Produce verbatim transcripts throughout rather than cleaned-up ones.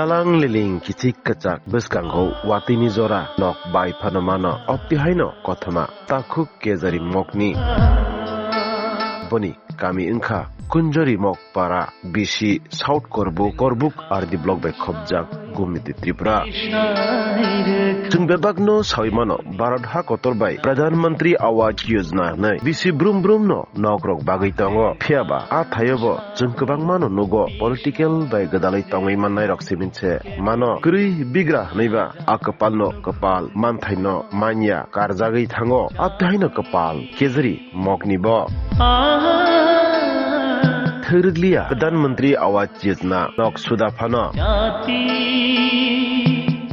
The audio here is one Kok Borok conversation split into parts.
Talang liling kichik kwchak bwskango watwini jora nok bai phano mano, opti haino kothoma takhuk Kejari mokni. Boni kami wngkha Kunjori mok para, B C South Korbuk, Korbuk R D block bai khopjak Gumiti Tripura. Chwng bebakno sawi mano, Bharat ha kotor bai Pradhan Mantri Awas Yojana hwnwi B C brum brum no nok rok bagwi tongo. Phiya ba a thaio bo chwng kwbangma no nugo, political bai gwdalwi tongwi mannai rok simi se mano. Kwrwi bigra hwnwi ba a kwpal no kwpal, manthai no manya karjagwi thango. Aptwi haino kwpal Kejari mokni bo. Thwrwkliya Pradhan Mantri Awas Yojana nok suda phano.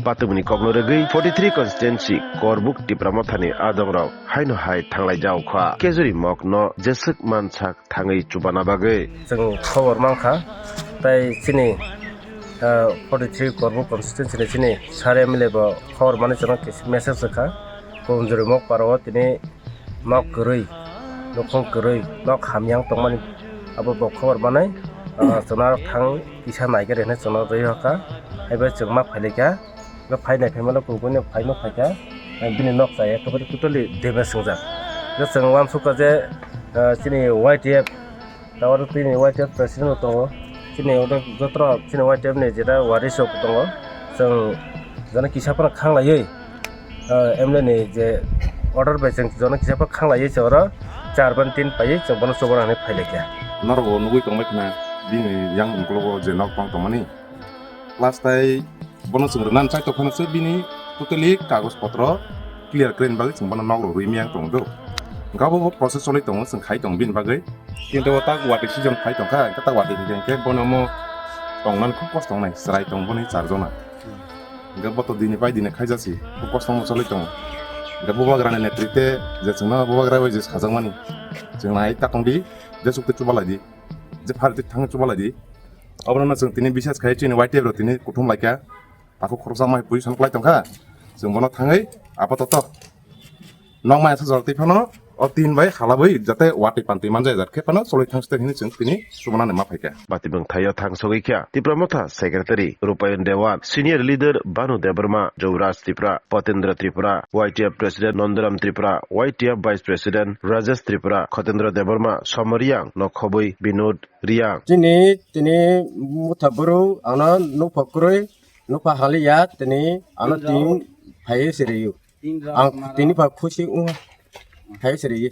Patwmni kokno rwgwi forty three constituency Korbuk Tipra Mothani adongrok haino hai thanglai jaokha Kejari mokno jeswk mansak thangwi chubana bagwi. Chwng khobor mankha, tai chini, ah, forty three Korbuk constituency ni chini sir M L A bo khobor mani chwngno kis-, message rwkha. Kunjori mok parao tini nok kwrwi, nukhung kwrwi, nok hamyang tongmani abo bo khobor manwi, ah, chwngno thang kisa naigari hinwi chwngno rwi hoka. Haibai chwng ma phailaikha. Bo phainai phaimano kubuni phaino phaikha, bini nok chaya, totally damage wngjak. Hwnkhe chwng uansukha je, ah, chini Y T F, tabuk chini Y T F president bo tongo, chini oro joto chini Y T F ni jeta waris rok tongo, chwng jono kisa phano khanglaiwi, ah, M L A ni je order bai chwng jono kisa phano khanglaiwi chwng oro char ban tin paiwi chwng bono chubana hinwi phailaikha. Norok bo nugwi tongbai khna bini yang ukologo je nok tong tongmani. Plus tai bono chwng rwna chai tongphano se bini totally kagoj potro clear kwrwini bagwi chwng bono nok rw rwimya tongo do. Hwnkhe abo bo process choli tongo, chwng khai tongo bini bagwi. Kintu o tak watwi season khai tongkha, hwnkhe tak watwi hinkhe, hinkhe bono omo tongmani khub kosto wngnai, chwrai tong boni char jona. Hwnkhe bo to dini pai dini khaijasi, khub kosto omo choli tongo. Hwnkhe bubagrani netrite je chwngno bubagra bai je sajakmani, chwng nai ta tongdi, je sukti chubalaidi, je phalti thangwi chubalaidi. Obono no chwng tini bises khai chini Y T F rok tini kuthum laikha. Takhuk khoroksa mai position kwlai tongkha. Chwng bono thangwi apatoto nok maya sajak twi phano o tin bai halabwi jate watwi pantwi manjak jat khe phano cholwi thangsi hinwi chwng tini chubana ma phaikha. Batibwng thaio thang sogwi kha Tipra Motha Secretary Rupayon Dewan, Senior Leader Banu Debbarma, Jobraj Tripura, Potendra Tripura, Y T F President Nandaram Tripura, Y T F Vice President Rajesh Tripura, Khotendra Debbarma, Somoriang, Nokhobwi Binod Riang. Chini tini motha bwrw ano nukha kwrwi, nukha haliya, tini ano tin phaiwi se riyo. Ang tini pha khusi wngkha, phaiwi se riyo.